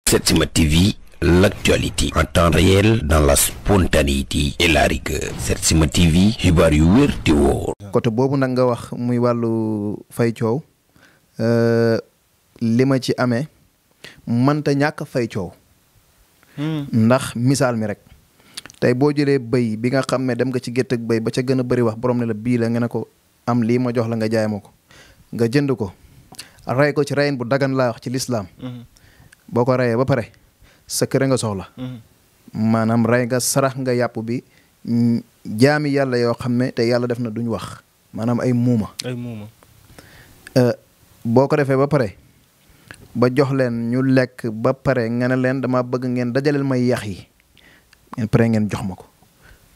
Setsima TV, l'actualité en temps réel dans la spontanéité et la rigueur. Setsima TV, xibaar yu wér te wóor. côté boobu nag nga wax muy wàllu fay coow li ma ci amee mënta ñàkk fay coow. ndax misaal mi rek tey boo jëlee bëy bi nga xam ne dem nga ci gétt ak bëy ba ca gën a bëri wax borom ne la bii la nga ne ko am lii ma jox la nga jaay ma ko nga jënd ko rey ko ci reyin bu dagan laa wax ci lislaam boo ko reyee ba pare sa kër nga soxla maanaam rey nga sarax nga yàpp bi jaami yàlla yoo xam ne te yàlla def na duñ wax maanaam ay muuma boo ko defee ba pare ba jox leen ñu lekk ba pare nga ne leen dama bëgg ngeen dajaleel may yax yi ngeen pare ngeen jox ma ko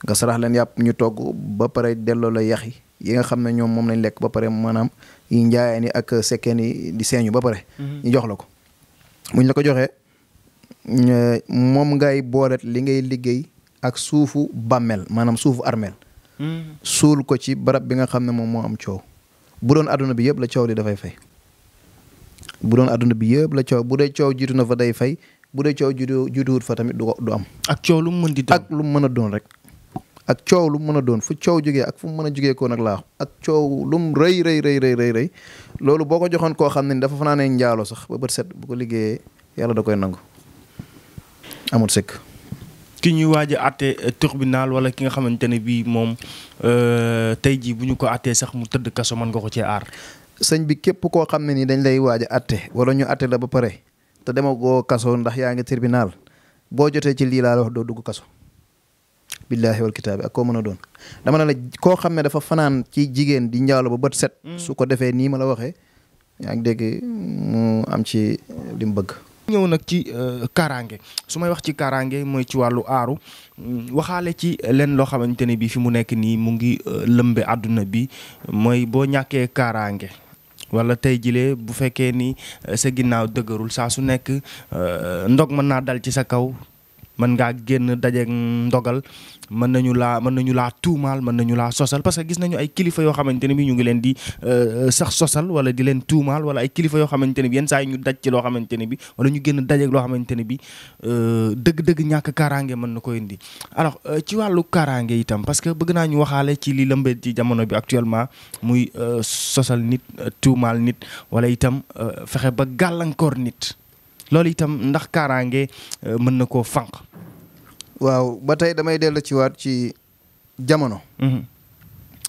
nga sarax leen yàpp ñu togg ba pare delloo la yax yi nga xam ne ñoom moom lañ lekk ba pare maanaam yi njaayeen yi ak sekkeen yi di seeñu ba pare ñu jox la ko buñ la ko joxee moom ngay boolet li ngay liggéey ak suufu bàmmeel maanaam suufu armeel suul ko ci barab bi nga xam ne moom moo am coow bu doon àdduna bi yëpp la coow li dafay fay bu doon àdduna bi yëpp la coow bu dee coow jiitu na fa day fay bu dee coow jiituwut fa tamit du am ak coow lu mu mën di doon ak lu mu mën a doon rek ak coow lu mu mën a doon fu coow jógee ak fu mu mën a jógee koo nag laa ak coow lu mu rëy loolu boo ko joxoon koo xam ne dafa fanaanee njaalo sax ba bët set bu ko liggéeyee yàlla da koy nangu amul sëkk. ki ñuy waaj a àtte tribunal wala ki nga xamante ne bii moom tey jii bu ñu ko àttee sax mu tëdd kaso mën nga ko cee aar. sëñ bi képp koo xam ne ni dañ lay waaj a àtte wala ñu àtte la ba pare te demagoo kaso ndax yaa ngi tribunal boo jotee ci lii laa la wax doo dugg kaso. billaahi wal kitaabi ak koo mën a doon dama ne la koo xam ne dafa fanaan ci jigéen di njaalo ba bët set. su ko defee nii ma la waxee yaa ngi dégg mu am ci li mu bëgg. ñëw nag ci kaaraange su may wax ci kaaraange mooy ci wàllu aaru waxaale ci leen loo xamante ne bii fi mu nekk nii mu ngi lëmbe àdduna bi mooy boo ñàkkee kaaraange wala tey jilee bu fekkee ni sa ginnaaw dëgërul saa su nekk ndog mën naa dal ci sa kaw mën ngaa génn dajeeg ndogal mën nañu laa tuumaal mën nañu laa sosal parce que gis nañu ay kilifa yoo xamante ne bi ñu ngi leen di sax sosal wala di leen tuumaal wala ay kilifa yoo xamante ne bi yenn saa yi ñu daj ci loo xamante ne bi wala ñu génn dajeeg loo xamante ne bi dëgg-dëgg ñàkk kaaraange mën na ko indi alors ci wàllu kaaraange itam parce que bëgg naa ñu waxaale ci li lëmbee ci jamono bi actuellement muy sosal nit tuumaal nit wala itam fexe ba gàllankoor nit loolu itam ndax kaaraange mën na koo fànq. waaw ba tey damay dellu ci waat ci jamono.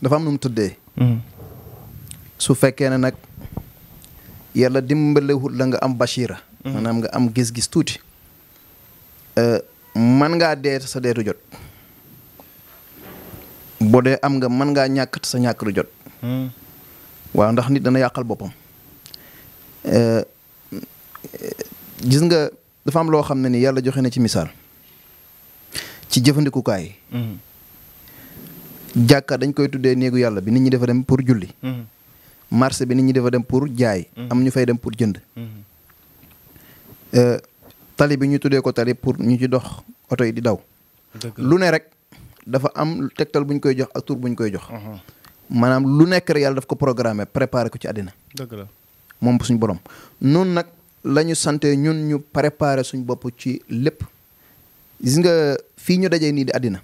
dafa am nu mu tëddee. su fekkee ne nag yàlla dimbalewut la nga am bashira. maanaam nga am gis-gis tuuti. man ngaa dee sa deetu jot. boo dee am nga mën ngaa ñàkk sa ñàkk du jot. waaw ndax nit dana yàqal boppam. gis nga dafa am loo xam ne ni yàlla joxe na ci misaal ci jëfandikukaay yi jàkka dañ koy tuddee néegu yàlla bi nit ñi dafa dem pour julli marché bi nit ñi dafa dem pour jaay am ñu fay dem pour jënd tali bi ñu tuddee ko tali pour ñu ci dox oto yi di daw lu ne rek dafa am tegtal buñ koy jox ak tur buñ koy jox maanaam lu nekk rek yàlla daf ko programmer préparer ko ci àddina dëgg la moom suñ borom noonu nag la ñu sante ñun ñu préparer suñ bopp ci lépp gis nga fii ñu dajee nii di àddina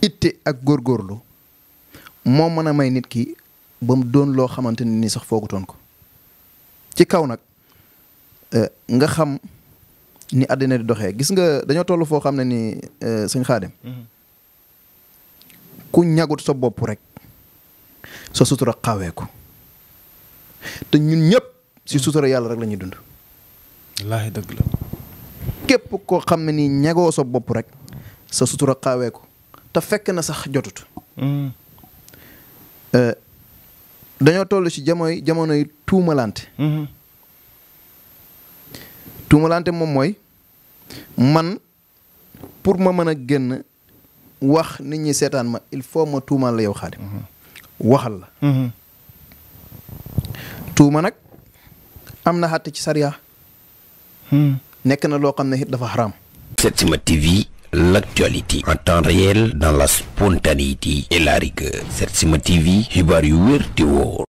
itte ak góorgóorlu moo mën a may nit ki ba mu doon loo xamante ne nii sax foogutoon ko ci kaw nag nga xam ni àddina di doxee gis nga dañoo toll foo xam ne ni sëñ Xaadim ku ñagut sa bopp rek sa sutura xawee ko te ñun ñëpp si sutura yàlla rek la ñuy dund. wallaahi dëgg la. képp koo xam ne nii ñagoo sa bopp rek sa sutura xaawee ko te fekk na sax jotut. dañoo toll ci jamonoy tuumalante. tuumalante moom mooy man pour ma mën a génn wax nit ñi seetaan ma il faut ma tuumal la yow Xaadim. waxal la. tuuma nag. am na xàtte ci sariya nekk na loo xam ne it dafa xaram. Setsima TV, l'actualité en temps réel dans la spontanéité et la rigueur. Setsima TV, xibaar yu wér te wóor.